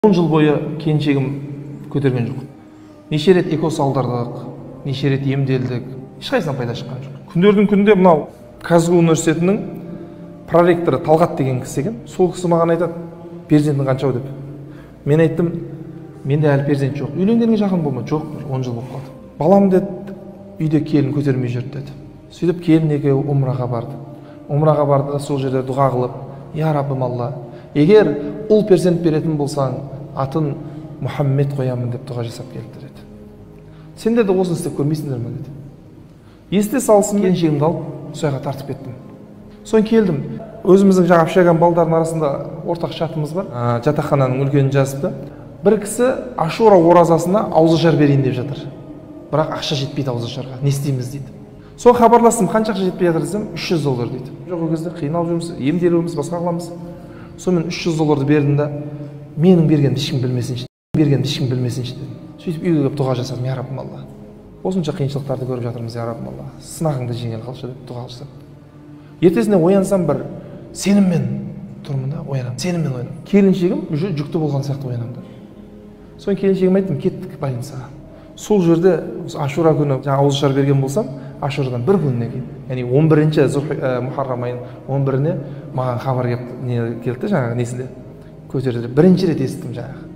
10 жыл бойы келіншегім көтерген жоқ. Неше рет ЭКО салдырдық, неше рет емделдік, ешқайсысынан пайда шыққан жоқ. Күндердің күнінде мынау КазГУ университетінің проректоры Талғат деген кісі екен. Сол кісі маған айтады, перзентің қанша деп. Мен айттым, менде әлі перзент жоқ. Үйленгенге жақын болма, жоқ, 10 жыл болып қалды. Балам деді, үйде келін көтермей жүрді деді. Сөйтіп келін екеуі умраға барды. Умраға барды да сол жерде дұға қылып, я Раббым Алла, егер ұл перзент беретін болсаң, атын Мұхаммед қоямын деп дұға жасап келді деді. Сендер де осыны істеп көрмейсіңдер ме деді. Есте салсын, келіншегімді алып сол жаққа тартып кеттім. Содан келдім. Өзіміздің жаңа общаганың балдардың арасында ортақ чатымыз бар. Жатақхананың үлкенін жазыпты. Бір кісі Ашура оразасына ауызашар берейін деп жатыр. Бірақ ақша жетпейді ауызашарға. Не істейміз дейді. Соны хабарластым, қанша ақша жетпей жатыр десем, $300 дейді. Жоқ, ол кезде қиналып жүрміз, емделуіміз, басқа қыламыз. Сонымен $300 бердім да, менің бергенімді ешкім білмесінші, бергенімді ешкім білмесінші дедім. Сөйтіп үйге келіп дұға жасадым, я Раббым Алла. Осынша қиыншылықтарды көріп жатырмыз, я Раббым Алла. Сынағыңды жеңіл қылшы деп дұға жасадым. Ертесіне оянсам бір сеніммен тұрмын да, оянамын. Сеніммен оянамын. Келіншегім уже жүкті болған сияқты оянамын да. Содан келіншегіме айттым, кеттік больницаға. Сол жерде Ашура күні жаңа ауызашар берген болсам, Ашурадан бір күннен кейін, яғни 11-ші Мұхаррам айының 11-іне маған хабар келіп, не келді жаңағы несінде көтерді. Бірінші рет естідім жаңағы.